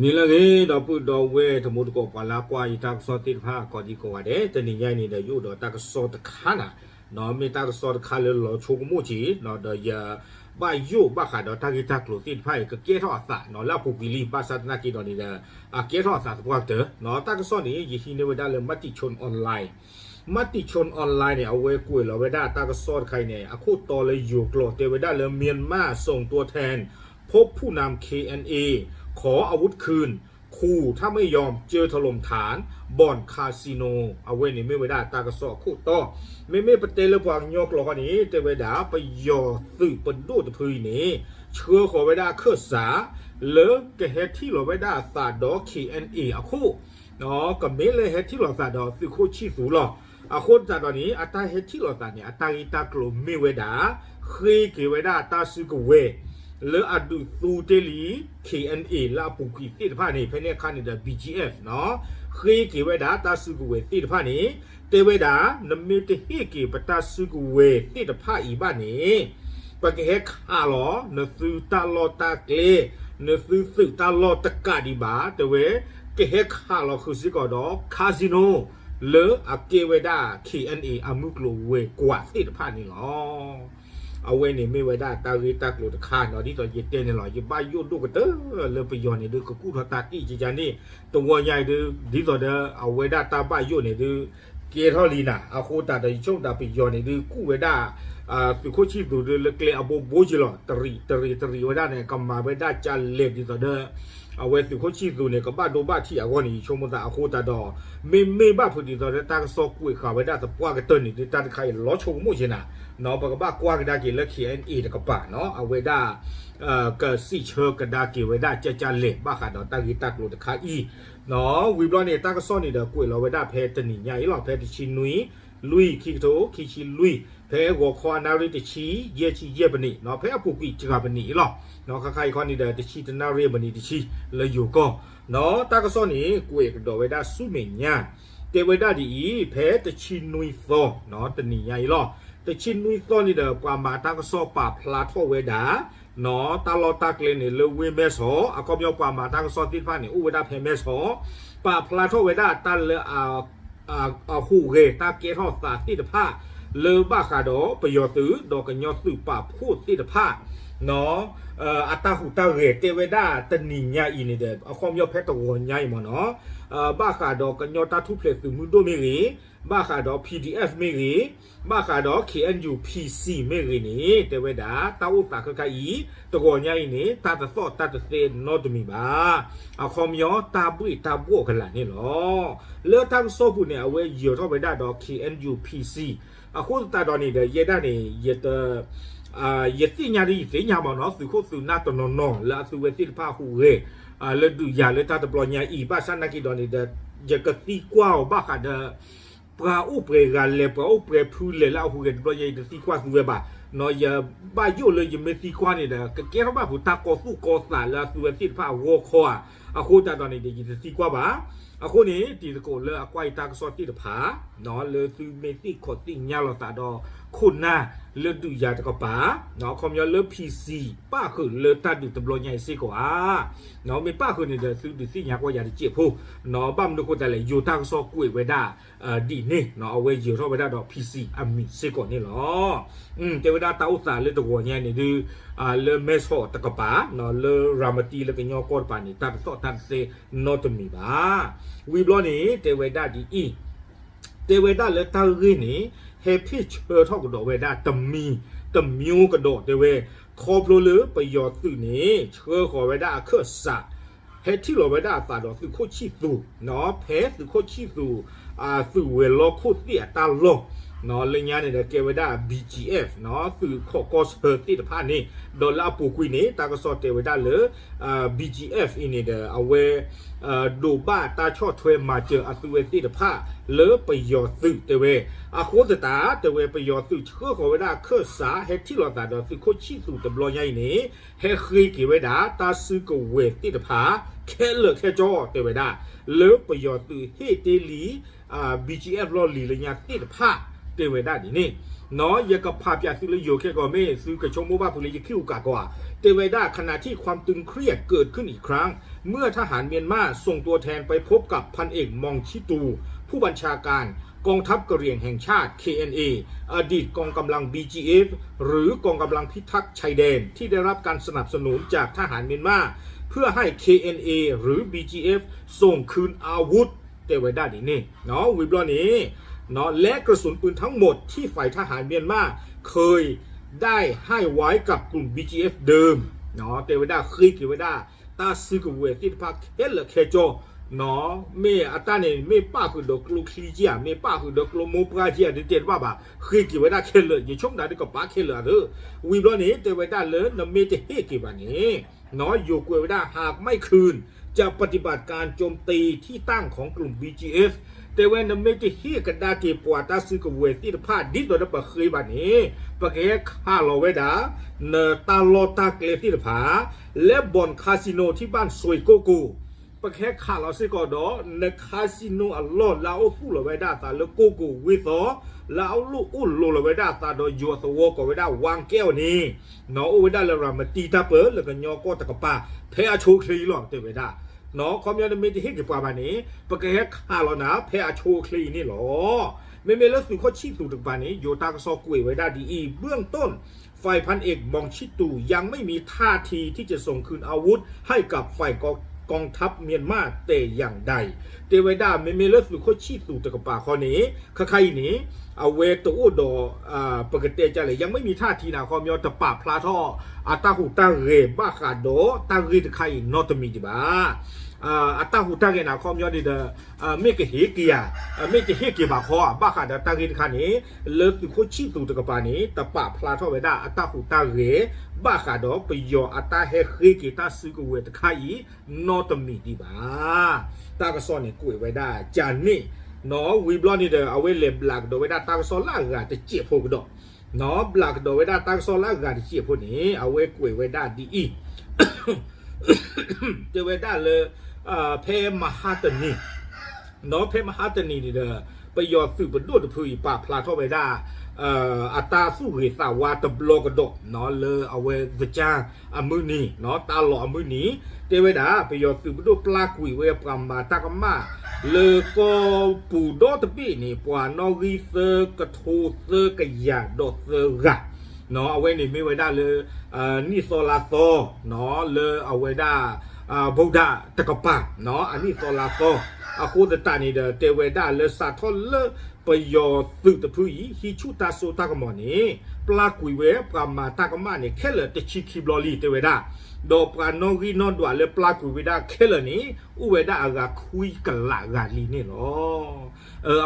နံၤလၢအဂ့ၤ ဒီပုၢ်ဒီဝဲၢ် တံၤသကိး ပှၤလၢကွၢ်ယတၢ်ကစီၣ်သ့ၣ်တဖၣ် ကိးဒံကိးဂၤဒဲး, တနံၤညါအံၤန့ၣ်ဒီး ယအိၣ်ဒီးတၢ်ကစီၣ်တခါနၤ, မ့ၢ်တၢ်ကစီၣ်တခါလၢလီၤဆိကမိၣ်က့ၤ, ဒီးယဘၣ်ယိၣ်ဘၣ်ဃးဒီးတၢ်ဂ့ၢ်တၢ်ကျိၤသ့ၣ်တဖၣ်အံၤ ကကဲထီၣ်အသးလၢအပူၤကွံာ်လံ, ဘၣ်ဆၣ်သနာ်က့ဒီးန့ၣ်ဒီး အကဲထီၣ်အသးသပှၢ်ကတၢၢ်, တၢ်ကစီၣ်န့ၣ် ယဟံးန့ၢ်ဝဲဒၣ်လၢ Matichon Online, Matichon Online န့ၣ် အဝဲကွဲးလီၤဝဲဒၣ်တၢ်ကစီၣ်တခါအံၤန့ၣ် အခိၣ်တီလၢယိၤကျိာ်တဲဝဲဒၣ်လၢ မြန်မာ့အစုံတိုးထံ พบผู้นำ เคเอ็นเอ ขออาวุธคืน ขู่ถ้าไม่ยอมเจอถล่มฐานบ่อนคาสิโน အဝဲန့ၣ်မ့ၢ်ဝဲဒၣ်တၢ်ကစီၣ်အခိၣ်တီ, မ့မ့ၢ်ပတဲလၢပှၤကညီကျိာ်ဃီန့ၣ် တဲဝဲဒၣ် ပယီၤသုးပဒိၣ်တဖုအံၤန့ၣ် ဆှၢဃီၤဝဲဒၣ်အခၢၣ်စး လၢကဟဲထံၣ်လီၤဝဲဒၣ်အသးဒီး KNA အခိၣ် ကမ့ၢ်လၢဟဲထံၣ်လိာ်သးဒီးသုးခိၣ်ဆံၣ်သူလီၤ. အဃိသတးဒီးန့ၣ် အတၢ်ဟဲထံၣ်လိာ်သးန့ၣ် အတၢ်ဂ့ၢ်တၢ်ကျိၤမ့ၢ်ဝဲဒၣ် ဃ့က့ၤဝဲဒၣ်တၢ်စုကဝဲၤ လၢအဒုးသူတ့ၢ်လံ KNA လၢအပူၤကွံာ်သ့ၣ်တဖၣ်န့ၣ် ဖဲန့ၣ်အခါန့ၣ်ဒီး BGF နီၤ ဃ့က့ၤဝဲဒၣ်တၢ်စုကဝဲၤသ့ၣ်တဖၣ်န့ၣ် တဲဝဲဒၣ် နမ့ၢ်တဟ့ၣ်က့ၤပတၢ်စုကဝဲၤသ့ၣ်တဖၣ်အံၤဘၣ်န့ၣ် ပကဟဲခးလီၤ နသုတၢ်လီၢ်တၢ်ကျဲ, နသုသုးတၢ်လီၢ်တကးဒံးဘၣ်, တဲဝဲ ကဟဲခးလီၤဃုာ်စ့ၢ်ကီးဒီး casino လၢအကဲဝဲဒၣ် KNA အမုၢ်ကျိၤဝဲၤကွာ်သ့ၣ်တဖၣ်န့ၣ်လီၤ. အဝဲန့ၣ်မ့ၢ်ဝဲဒၣ်တၢ်ဂ့ၢ်တၢ်ကျိၤတခါနီၤ, ဒ်သိးယတဲန့ၣ်လီၤ, ယဘၣ်ယိၣ်ဒိၣ်ကတၢၢ်လၢပယီၤန့ၣ်ဒုး ကကူၣ်ထီၣ်တၢ်တံၢ်ကကါန့ၣ် တဝီညါအံၤဒုး ဒ်သိးဒီးအဝဲဒၣ်တၢ်ဘၣ်ယိၣ်န့ၣ်ဒုး ကဲထီၣ်လံနၤ, အဃိသတးဒီး ယဆိကမိၣ်တၢ်ပယီၤန့ၣ်ဒုး ကူၣ်ဝဲဒၣ် သုးခိၣ်ဆံၣ်သူးဒုးလၢကျဲအဘိဘိက့ၤလီၤ, တရံးတရံးတရံးဝဲဒၣ်န့ၣ် ကမၤဝဲဒၣ်ကလဲာ်ဒ်သိးဒီး အဝဲသုးခိၣ်ဆံၣ်သူးန့ၣ် ကဘၣ်ဒိဘၣ်ထံးအဂီၢ်န့ၣ် ယဆိကမိၣ်သးအဃိသတးဒီး မ့မ့ၢ်ဘၣ်ဖုးဒ်သိးဒီးတၢ်ကစီၣ်ကွဲးဃာ်ဝဲဒၣ်သပှၢ်ကတၢၢ်န့ၣ်ဒုး တၢ်တခါအံၤလီၤဆိကမိၣ်က့ၤနၤ, ပကဘၣ်ကွၢ်ကဒါက့ၤလၢ KNA တကပၤနီၤ, အဝဲဒၣ် ကစံးဆၢကဒါက့ၤဝဲဒၣ်ကကလဲာ် ဘၣ်ဃးဒီးတၢ်ဂ့ၢ်တၢ်ကျိၤတခါအံၤ ဝံၤဘျီန့ၣ် တၢ်ကစီၣ်န့ၣ်ဒီးကွဲးလီၤဝဲဒၣ်ဖဲတနံၤညါအံၤလီၤ, ဖဲတဆံနွံ လွံၢ် ခံကထိခံဆံလွံၢ်, ဖဲဂီၤခီအနၣ်ရံၣ်တဆံ ယဲၢ်ဆံယဲၢ်ပနံးနီၤ, ဖဲအပူၤကွံာ်စှၤပနံးအံၤလီၤ, ခါခါအံၤခီန့ၣ်ဒီး တဆံတနၣ်ရံၣ်ပနံးတဆံ လၢယိၤကီၢ်နီၤ, တၢ်ကစီၣ်န့ၣ် ကွဲးကဒီးဝဲဒၣ်ဆူမဲာ်ညါ တဲဝဲဒၣ်ဒ်အံၤ, ဖဲတဆံနွံသီ တနံၤညါအံၤလီၤ, တဆံနွံသီန့ၣ်ဒီး ပှၤမၤတၢ်ကစီၣ်ပာ်ဖျါထီၣ်ဝဲဒၣ် တၢ်လီၢ်တၢ်ကျဲန့ၣ်လၢဝ့ၢ်မဲဆီး, အခီပညီပှၤမၤတၢ်ကစီၣ်သ့ၣ်တဖၣ်န့ၣ် အိၣ်ဝဲဒၣ်ဖဲမဲဆီး, ပာ်ဖျါထီၣ်ဝဲဒၣ်တၢ်လၢ အဟူးဂဲၤတၢ်ကဲထီၣ်သးသ့ၣ်တဖၣ် လၢဘၣ်ဃးဒီးပယီၤသုး ဒီးကညီသုးပာ်ဖှိၣ်သ့ၣ်တဖၣ် အတၢ်ဟူးတၢ်ဂဲၤတဲဝဲဒၣ်တနံၤညါအံၤန့ၣ်ဒီး အခီပညီဖဲတဂီၤညါအံၤမ့ၢ်နီၤ, ဘၣ်ဃးဒီးကညီတၢ်ထူၣ်ဖျဲးသုးမုၢ်ဒိၣ်မ့ၢ်ဂ့ၤ, ဘၣ်ဃးဒီး PDF မ့ၢ်ဂ့ၤ, ဘၣ်ဃးဒီး KNU PC မ့ၢ်ဂ့ၤန့ၣ် တဲဝဲဒၣ် တၢ်အိၣ်သးခဲခါအံၤ တဂီၤညါအံၤန့ၣ် တၢ်တသီၣ်တၢ်တသဲနီတမံၤဘၣ်. အခီပညီတၢ်ဘှ့ၣ်တၢ်ဘှီၣ်ကလာ်န့ၣ်လီၤ. လၢတၢ်ကစီၣ်ပူၤန့ၣ် အဝဲယၢၤထီၣ်ဝဲဒၣ်ဒီး KNU PC အဃိသတးဒီးန့ၣ်ဒီး ယဲဒၣ်န့ၣ် ယတ ယသ့ၣ်ညါဒ်ယသ့ၣ်ညါမ့ၢ်နီၤ သုးခိၣ်သုးနၢ်တနီၤနီၤ လၢအသုဝဲသ့ၣ်တဖၣ်ဟူးဂဲၤ လၢဒုးယၤလၢတၢ်တဘျီညါအံၤ ဘၣ်ဆၣ်နာ်က့ဒီးန့ၣ်ဒီး ယကသံကွၢ်အီၤဘၣ်ဃးဒီး ပှၤအိၣ်ပှဲၤဂၤလဲၣ် ပှၤအိၣ်ပှဲၤဖုလဲၣ်လၢအဟူးဂဲၤတဘျီညါအံၤ တသံကွၢ်သုဝဲဘၣ်. ယဘၣ်ယိၣ်လၢယမ့ၢ်သံကွၢ်န့ၣ်ဒီး ကကဲထီၣ်ဘၣ်ဖုးတၢ်ကီသူၣ်ကီသးလၢအသုဝဲသ့ၣ်တဖၣ်အဂီၢ်ခီဧါ. အဃိသတးဒီးန့ၣ်ဒီး ယတသံကွၢ်ဘၣ်. အဃိန့ၣ် တံၤသကိးလၢအကွၢ်ယတၢ်ကစီၣ်သ့ၣ်တဖၣ် လၢသုမ့ၢ်သ့ၣ်ခီၣ်သ့ၣ်ညါလိာ်သးဒီး ခိၣ်နၢ်လၢဒုးယၤတကပၤ အခီပညီလၢ PC ပၣ်ဃုာ်လၢတၢ်ဒုးတဘျီညါအံၤစ့ၢ်ကီးဧါ. မ့ၢ်ပၣ်ဃုာ်န့ၣ်ဒီး သုဒုးသ့ၣ်ညါကွၢ်ယၤတစဲးဖိ, ဘၣ်မနုၤဃိသတးလဲၣ် ယိၤတၢ်ကစီၣ်ကွဲးဝဲဒၣ် ဒ်န့ၣ် အဝဲယၢၤထီၣ်ဝဲဒၣ်ဒီး PC အမံၤစ့ၢ်ကီးန့ၣ်လီၤ. တဲဝဲဒၣ်တၢ်အိၣ်သးလၢတဂီၤညါန့ၣ်ဒုး လၢမဲဆီးတကပၤ လၢရၤမတံလၢကညီကီၢ်တကပၤန့ၣ် တၢ်တသီၣ်တၢ်တသဲနီတမံၤဘၣ်. ဝံၤဘျီန့ၣ် တဲဝဲဒၣ်ဒ်အံၤ တဲဝဲဒၣ်လၢတၢ်ဂ့ၢ်န့ၣ် ဟဲဖ့ၣ်ဆၢထီၣ်ကဒီးဝဲဒၣ်တမံၤ တမျိုးကဒီးတဲဝဲ ခီဖျိလၢပယီၤသုးန့ၣ် ဆှၢဃီၤဝဲဒၣ်အခၢၣ်စး ဟဲထံၣ်လီၤဝဲဒၣ်အသးဒီးသုးခိၣ်ဆံၣ်သူး ဖဲသုးခိၣ်ဆံၣ်သူး သုးဝဲၤလီၢ်ခိၣ်သ့ၣ်အတၢ်လီၢ် လၢညါန့ၣ်ဒီးကဲဝဲဒၣ် BGF သုးခိးကီၢ်ဆၢသ့ၣ်တဖၣ်န့ၣ် ဒီးလၢအပူၤကွံာ်န့ၣ် တၢ်ကစီၣ်တဲဝဲဒၣ်လၢ BGF အံၤန့ၣ်ဒီး အဝဲ ဒိးဘၣ်တၢ်ဆီၣ်ထွဲမၤစၢၤအသုဝဲသ့ၣ်တဖၣ် လၢပယီၤသုးတဲဝဲ, အဃိသတး တဲဝဲပယီၤသုးဆှၢဃီၤဝဲဒၣ်အခၢၣ်စး ဟဲထံၣ်လိာ်သးဒီးသုးခိၣ်ဆံၣ်သူးတဘျီညါအံၤန့ၣ် ဟဲဃ့က့ၤဝဲဒၣ် တၢ်စုကဝဲၤသ့ၣ်တဖၣ် ခဲလၢာ်ခဲဆ့တဲဝဲဒၣ် လၢပယီၤသုးဟ့ၣ်တ့ၢ်လံ BGF လီၢ်လံၤလၢညါသ့ၣ်တဖၣ် တဲဝဲဒၣ်ဒ်န့ၣ် ယကဖးပၠးသုလၢယိၤခဲကီး မ့ၢ်သုကဆိကမိၣ်ဘၣ်ဖုးလၢယခံးအူကးကီးဧါ. တဲဝဲဒၣ် ขณะที่ความตึงเครียดเกิดขึ้นอีกครั้ง เมื่อทหารเมียนมาส่งตัวแทนไปพบกับพันเอกมองชิตู ผู้บัญชาการกองทัพกะเหรี่ยงแห่งชาติ เคเอ็นเอ อดีตกองกำลัง บีจีเอฟ หรือกองกำลังพิทักษ์ชายแดนที่ได้รับการสนับสนุนจากทหารเมียนมาเพื่อให้เข้าร่วมการประชุม เพื่อให้ เคเอ็นเอ หรือ บีจีเอฟ ส่งคืนอาวุธ တဲဝဲဒၣ်ဒ်န့ၣ် ဝံၤဘျီန့ၣ် และกระสุนปืนทั้งหมดที่ฝ่ายทหารเมียนมาเคยได้ให้ไว้กับกลุ่ม บีจีเอฟ เดิม တဲဝဲဒၣ်ဃ့က့ၤဝဲဒၣ် တၢ်စုကဝဲၤသ့ၣ်တဖၣ်ခဲလၢာ်ခဲဆ့ မ့ၢ်အတၢ်န့ၣ် မ့ၢ်ပၣ်ဃုာ်ဒီးကျိချံက့ဧါ မ့ၢ်ပၣ်ဃုာ်ဒီးကျိမိၢ်ပှၢ်က့ဧါ ဒ်တဲတဘၣ်ဘၣ် ဃ့က့ၤဝဲဒၣ်ခဲလၢာ် ယဆိကမိၣ်တၢ်ဒ်ကပၤခဲလၢာ်အသိး ဝံၤဘျီန့ၣ် တဲဝဲဒၣ်လၢနမ့ၢ်တဟ့ၣ်က့ၤဘၣ်န့ၣ် ယိၤကွဲးဝဲဒၣ် หากไม่คืน จะปฏิบัติการโจมตีที่ตั้งของกลุ่ม บีจีเอฟ တဲဝဲနမ့ၢ်တဟ့ၣ်ကဒါက့ၤပှၤတၢ်စုကဝဲၤသ့ၣ်တဖၣ် ဒ်သိးဒီးပဃ့ဘၣ်န့ၣ် ပကဟဲခးလီၤဝဲဒၣ် နတၢ်လီၢ်တၢ်ကျဲသ့ၣ်တဖၣ် လၢ บ่อนคาสิโน ที่บ้านซวยโกโก ပကဟဲခးလီၤစ့ၢ်ကီးဒီး န casino အလီၢ်လၢအအိၣ်သူၣ်လီၤဝဲဒၣ်အသးလၢကိၢ်ကိၢ်ဝ့ၢ်သီ လၢအအိၣ်လိၣ်အိၣ်လီၤလီၤဝဲဒၣ်အသးဒီးယိၤအသဝီကိးဝဲဒၣ် ဝါကဲၣ်အီၤန့ၣ် အိၣ်ဝဲဒၣ်လၢရၤမတံတၢ်ပၢ လၢကညီကီၢ်တကပၤ ဖဲအဆိအချ့အံၤလီၤ တဲဝဲဒၣ် ခီပညီနမ့ၢ်တဟ့ၣ်က့ၤပှၤဘၣ်န့ၣ် ပကဟဲခးလီၤနၤ ဖဲအဆိအချ့အံၤန့ၣ်လီၤ. မ့မ့ၢ်လၢသုးခိၣ်ဆံၣ်သူးတကပၤန့ၣ် ယိၤတၢ်ကစီၣ်ကွဲးဝဲဒၣ်ဒ်အံၤ เบื้องต้น ฝ่ายพันเอกมองชิตูยังไม่มีท่าทีที่จะส่งคืนอาวุธให้กับฝ่ายกองทัพเมียนมาแต่อย่างใด တဲဝဲဒၣ် မ့မ့ၢ်လၢသုးခိၣ်ဆံၣ်သူးတကပၤခီန့ၣ် ခါခါအံၤန့ၣ် အဝဲတအိၣ်ဒီး ပကတဲကလဲၣ် ยังไม่มีท่าที န့ၣ် ခီပညီတပာ်ဖျါထီၣ် အတၢ်ဟူးတၢ်ဂဲၤဘၣ်ဃးဒီးတၢ်ဂ့ၢ်တခါအံၤနီတမံၤဒံးဘၣ်. အတၢ်ဟူးတၢ်ဂဲၤန့ၣ် ခီပညီန့ၣ်ဒီး မ့ၢ်ကဟ့ၣ်က့ၤဧါ မ့ၢ်တဟ့ၣ်က့ၤဘၣ်ခီ ဘၣ်ဃးဒီးတၢ်ဂ့ၢ်တခါန့ၣ် လၢသုးခိၣ်ဆံၣ်သူးတကပၤန့ၣ် တပာ်ဖျါထီၣ်ဝဲဒၣ်အတၢ်ဟူးတၢ်ဂဲၤ ဘၣ်ဃးဒီးပယီၤအတၢ်ဟဲဃ့က့ၤတၢ်စုကဝဲၤတခါအံၤ နီတမံၤဒံးဘၣ်. တၢ်ကစီၣ်န့ၣ်ကွဲးဝဲဒၣ်ကန့ၣ် နီၣ်ဝံၤဘျီန့ၣ်ဒီး အဝဲလဲၤဘျးကဒီးဝဲဒၣ်တၢ်ကစီၣ်လၢအဂၤတစဲးဖိကဒီး နီၣ်ဘျးကဒီးဝဲဒၣ်တၢ်ကစီၣ်လၢအဂၤတစဲးဖိန့ၣ် အဝဲကွဲးဝဲဒၣ်ဒ်အံၤ တဲဝဲဒၣ်လၢ ဖဲမဟါတနံၤ နီၣ်ဖဲမဟါတနံၤန့ၣ်ဒီး ပယီၤသုးပဒိၣ်တဖုအံၤပာ်ဖျါထီၣ်ဝဲဒၣ် အတၢ်သူၣ်ဂ့ၤသးဝါတဘျီကဒီး နီၣ်လၢအဝဲသကၢၢ်အမုၢ်နံၤ နီၣ်တၢ်လီၢ်အမုၢ်နံၤ တဲဝဲဒၣ် ပယီၤသုးပဒိၣ်ပျၢ်ကွံာ်ဝဲပှၤမၤတၢ်ကမၣ် လၢကီၢ်ပူၤဒီတဘ့ၣ်န့ၣ် ပှၤနီၣ်ဂံၢ်သၢကထိသၢကယၤဒီးသၢဂၤ နီၣ်အဝဲန့ၣ်မ့ၢ်ဝဲဒၣ်လၢ နံၣ်သီလါသီ နီၣ်လၢအဝဲဒၣ် ဗုဒ္ဓတကပၤ နီၣ်အနံၣ်သီလါသီ အဃိသတးန့ၣ်ဒီး တဲဝဲဒၣ်လၢစးထီၣ်လၢပယီၤသုးတဖုအံၤ ဟံးဆူၣ်တၢ်စိတၢ်ကမီၤန့ၣ် ပျၢ်ကွံာ်ဝဲပှၤမၤတၢ်ကမၣ်န့ၣ် ခဲလၢာ်တဆံခံဘျီလံ တဲဝဲဒၣ် ဒီးပှၤနီၣ်ဂံၢ်နီၣ်ဒွးလၢပျၢ်ကွံာ်ဝဲဒၣ်ခဲလၢာ်န့ၣ် အိၣ်ဝဲဒၣ်အဂၤခွံကလးဂၤလံန့ၣ်လီၤ.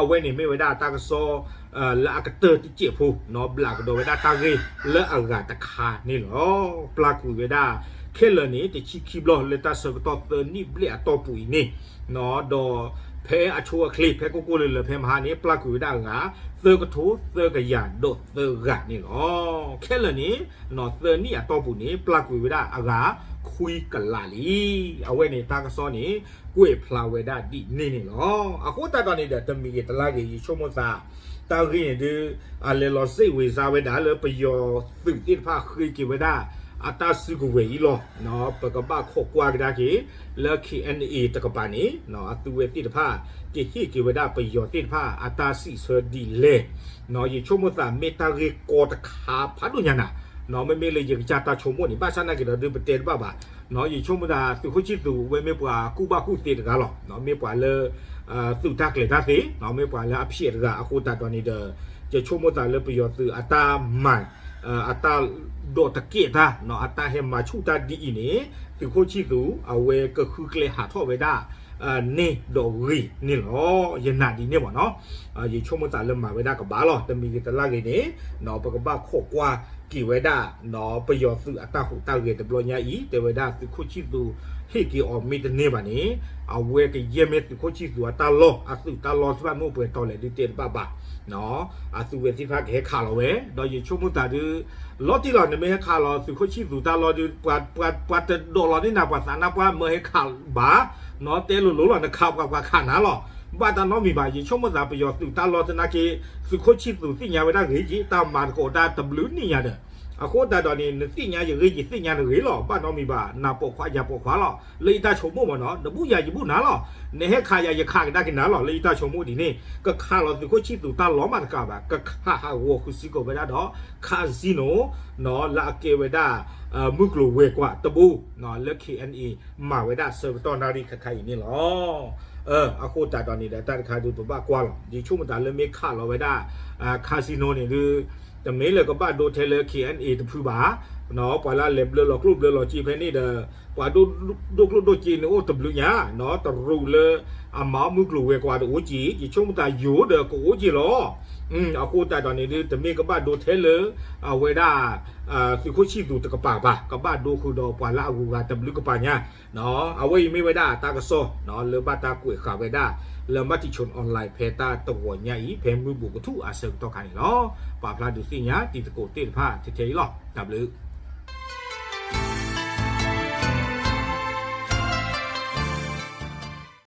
အဝဲန့ၣ်မ့ၢ်ဝဲဒၣ်တၢ်ကစီၣ် လၢအကတၢၢ်တစဲးဖိ နီၣ်ဘျးကဒီးဝဲဒၣ်တၢ်ဂ့ၢ်လၢအဂၤတခါန့ၣ်လီၤ. ပျၢ်ကွံာ်ဝဲဒၣ် ခဲလၢာ်န့ၣ် တဆံခံဘျီလၢတၢ်ဆၢကတီၢ်သၢနံၣ်ဘျဲၣ်အတီၢ်ပူၤအံၤန့ၣ် နီၣ်ဒီးဖဲအဆိအချ့ ဖဲကိၢ်ကိၢ်လၢလၢဖဲမဟါန့ၣ် ပျၢ်ကွံာ်ဝဲဒၣ်အဂၤ သၢကထိသၢကယၤဒီးသၢဂၤန့ၣ်လီၤ. ခဲလၢာ်န့ၣ် နီၣ်သၢနံၣ်အတီၢ်ပူၤန့ၣ် ပျၢ်ကွံာ်ဝဲဒၣ်အဂၤခွံကလးလံ. အဝဲန့ၣ်တၢ်ကစီၣ်န့ၣ် ကွဲးဖျါဝဲဒၣ်ဒ်န့ၣ်န့ၣ်လီၤ. အဃိသတးဒီးန့ၣ်ဒီး တမံၤဂ့ၤတလါဂ့ၤ ယဆိကမိၣ်သး တၢ်ဂ့ၢ်န့ၣ်ဒုး အလဲၤလီၤစ့ၣ်ဝ့ၤစါဝဲဒၣ်လၢပယီၤသုးသ့ၣ်တဖၣ်ဃ့က့ၤဝဲဒၣ် အတၢ်စုကဝဲၤအံၤလီၤ. ပကဘၣ်ခိးကွၢ်ကဒါက့ၤ လၢ KNA တကပၤန့ၣ် အသုဝဲသ့ၣ်တဖၣ် ကဟ့ၣ်က့ၤဝဲဒၣ်ပယီၤသ့ၣ်တဖၣ် အတၢ်စံးဆၢဒ်လဲၣ်. ယဆိကမိၣ်သးမ့ၢ်တၢ်ဂ့ၢ်ကီတခါဖးဒိၣ်ညါနၤ, မ့မ့ၢ်လၢယကစၢ်တၢ်ဆိကမိၣ်န့ၣ် ဘၣ်ဆၣ်နာ်က့ၤဒီးဒုးပတဲတဘၣ်ဘၣ်. ယဆိကမိၣ်သးသုးခိၣ်ဆံၣ်သူးဝဲမ့ၢ်ပှၤကူၣ်ဘၣ်ကူၣ်သ့တဂၤလီၤ. မ့ၢ်ပှၤလၢ သုးတၢ်ကျဲၤတၢ်သ့, မ့ၢ်ပှၤလၢအဖျဲးတဂၤအဃိသတးဒီးန့ၣ်ဒီး ယဆိကမိၣ်သးလၢပယီၤသုးအတၢ်မၤ အတၢ်ဒိးတကဲးတၢ် အတၢ်ဟဲမၤဆူၣ်တၢ်ဒ်အံၤန့ၣ် သုးခိၣ်ဆံၣ်သူး အဝဲကဃုကျဲဟးထီၣ်ဝဲဒၣ် န့ၢ်ဒီးဂ့ၤန့ၣ်လီၤ. ယနာ်ဒ်န့ၣ်မ့ၢ်နီၤ. ယဆိကမိၣ်သးလၢမၤဝဲဒၣ်ကဘၣ်လီၤ. တမံၤဂ့ၤတလါဂ့ၤန့ၣ် ပကဘၣ်ခိးကွၢ်က့ၤဝဲဒၣ် ပယီၤသုးအတၢ်ဟူးတၢ်ဂဲၤတဘျီညါအံၤ တဲဝဲဒၣ်သုးခိၣ်ဆံၣ်သူးဟ့ၣ်က့ၤအီၤမ့ၢ်တန့ၢ်ဘၣ်န့ၣ် အဝဲကယဲၢ်မ့ၢ်သုးခိၣ်ဆံၣ်သူးအတၢ်လီၢ် အသုးတၢ်လီၢ်သ့ၣ်တဖၣ်မ့ၢ်အိၣ်ပှဲၤတီၤလဲၣ်ဒုးတဲတဘၣ်ဘၣ်. အသုဝဲသ့ၣ်တဖၣ်ကဟဲခးလီၤဝဲ ဒီးယဆိကမိၣ်သးဒုး လီၤတံၢ်လီၤ နမ့ၢ်ဟဲခးလီၤသုးခိၣ်ဆံၣ်သူးတၢ်လီၢ်ဒုး ပှၤတဒိးလီၤန့ၢ်နၤ ပှၤသးနါပှၢ်မၢဟဲခးဘၣ်, နီၤတဲလိၤလိၤလီၤ နခးပှၤ ပှၤခးနၤလီၤ. ဘၣ်တၢ်နီတမံၤဘၣ်. ယဆိကမိၣ်သး ပယီၤသုးတၢ်လီၢ်သနာ်က့ သုးခိၣ်ဆံၣ်သူးသ့ၣ်ညါဝဲဒၣ်ဂ့ၤက့ၤ တၢ်မၤသကိးတၢ်တဘျုးနံၣ်ညါဒီး အဃိသတးဒီးန့ၣ် နသ့ၣ်ညါယဂ့ၤ ယသ့ၣ်ညါနဂ့ၤလီၤ. ဘၣ်နီတမံၤဘၣ်. နပိာ်ခွါယပိာ်ခွါလီၤ. လၢယတၢ်ဆိကမိၣ်မ့ၢ်နီၤ နဘူးယၤယဘူးနၤလီၤ. နဟဲခးယၤယခးကဒါက့ၤနၤလီၤ. လၢယတၢ်ဆိကမိၣ်ဒ်န့ၣ် ကခးလီၤသုးခိၣ်ဆံၣ်သူးတၢ်လီၢ်မးတကးဘၣ် ကခးဟးဂီၤဃုာ်စ့ၢ်ကီးဝဲဒၣ်ဒီး casino လၢအကဲဝဲဒၣ် မုၢ်ကျိၤဝဲၤကွာ်တဘိ လၢ K N A မၤဝဲဒၣ်ဆၢကတီၢ်နၣ်ရံၣ်ခါခါအံၤန့ၣ်လီၤ. အဃိသတးဒီးန့ၣ်ဒီး တၢ်တခါဒုးပဘၣ်ကွၢ်လီၤ. ယဆိကမိၣ်သးလၢမ့ၢ်ခးလီၤဝဲဒၣ် casino န့ၣ်ဒုး တမ့ၢ်လၢကဘၣ်ဒိထဲလၢ K N A တဖုဘၣ်. ပှၤလၢအလဲၤဘျၢလီၤကျိၣ်ဘျၢလီၤစ့ဖဲန့ၣ်ဒီး ပှၤဒိၣ်ကျိၣ်ဒိၣ်စ့န့ၣ်အိၣ်တဘျုးညါ တရူးလၢအမၤအီၣ်မုၢ်ကျိၤဝဲၤကွာ်တအိၣ်က့ၤ ယဆိကမိၣ်သးယိၤဒီးကအိၣ်က့ၤလီၤ. အဃိသတးဒီးန့ၣ်ဒုး တမ့ၢ်ကဘၣ်ဒိထဲလၢ အဝဲဒၣ် သုးခိၣ်ဆံၣ်သူးတကပၤဘၣ် ကဘၣ်ဒိဃုာ်ဒီးပှၤလၢအဂုၤအဂၤတဘျုးကပၤညါ. အဝဲအံၤမ့ၢ်ဝဲဒၣ်တၢ်ကစီၣ် လၢဘၣ်တၢ်ကွဲးဃာ်ဝဲဒၣ် လၢ Matichon Online ဖဲတၢ်တဂီၤညါအံၤ ဖဲမုၢ်ဘူးကထူၣ်အဆၢကတီၢ်ခါန့ၣ်လီၤ. ပာ်ဖျါဒုးသ့ၣ်ညါတံၤသကိးသ့ၣ်တဖၣ်ထဲထဲအံၤလီၤ. တၢ်ဘျုး